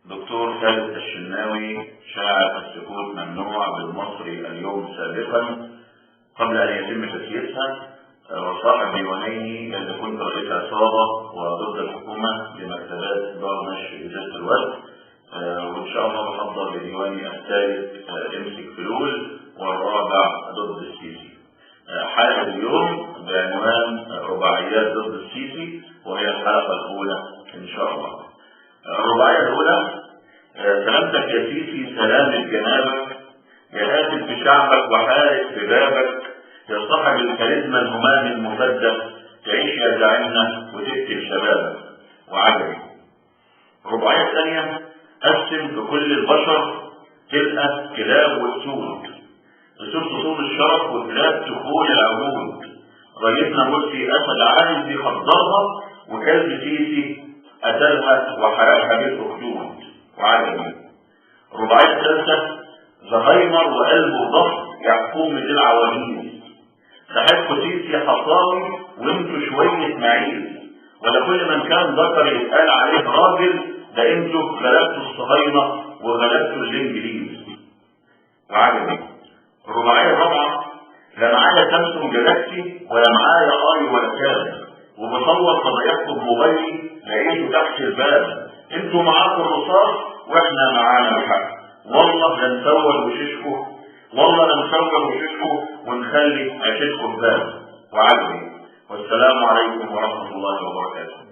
دكتور خالد الشناوي، شاعر السكوت ممنوع بالمصري اليوم سابقا قبل أن يتم تسييسها، وصاحب ديوانيه اللي كنت رئيس عصابة وضد الحكومة بمكتبات دار نشر إزازة الورد، وإن شاء الله بحضر لديواني الثالث امسك فلول، والرابع ضد السيسي. حلقة اليوم بعنوان رباعيات ضد السيسي، وهي الحلقة الأولى إن شاء الله. الرباعية الأولى: سلامتك يا سيسي، سلامة جنابك، يا قاتل في شعبك وحارس في بابك، يا صاحب الكاريزما الهمام المفدى، تعيش يا زعيمنا وتقتل شبابك. وعجبي. الرباعية الثانية: قسم في كل البشر تلقى كلاب واسود، اسود تصون الشرف وكلاب تخون العهود. رئيسنا مرسي اسد عايز يخدرها، وكلب سيسي قتلها وحرقها بالاخدود. وعجبي. الرباعية الثالثة: زهايمر وقلبه ضغط يا حكومة العواجيز، صاحبكوا سيسي حصاوي وانتوا شوية معيز، ولا كل من كان ذكر يتقال عليه راجل، ده انتوا غلبتوا الصهاينة وغلبتوا الانجليز. وعجبي. الرباعية الرابعة: لا معايا سامسونج جالاكسي ولا معايا اي ولا تاب، وبصور فضايحكم بموبايلي لقيته تحت الباب، انتوا معاكم الرصاص واحنا معانا الحق، والله لنسود وشيشكم، والله لنسود وشيشكم ونخلي عيشتكم باب. وعجبي. والسلام عليكم ورحمة الله وبركاته.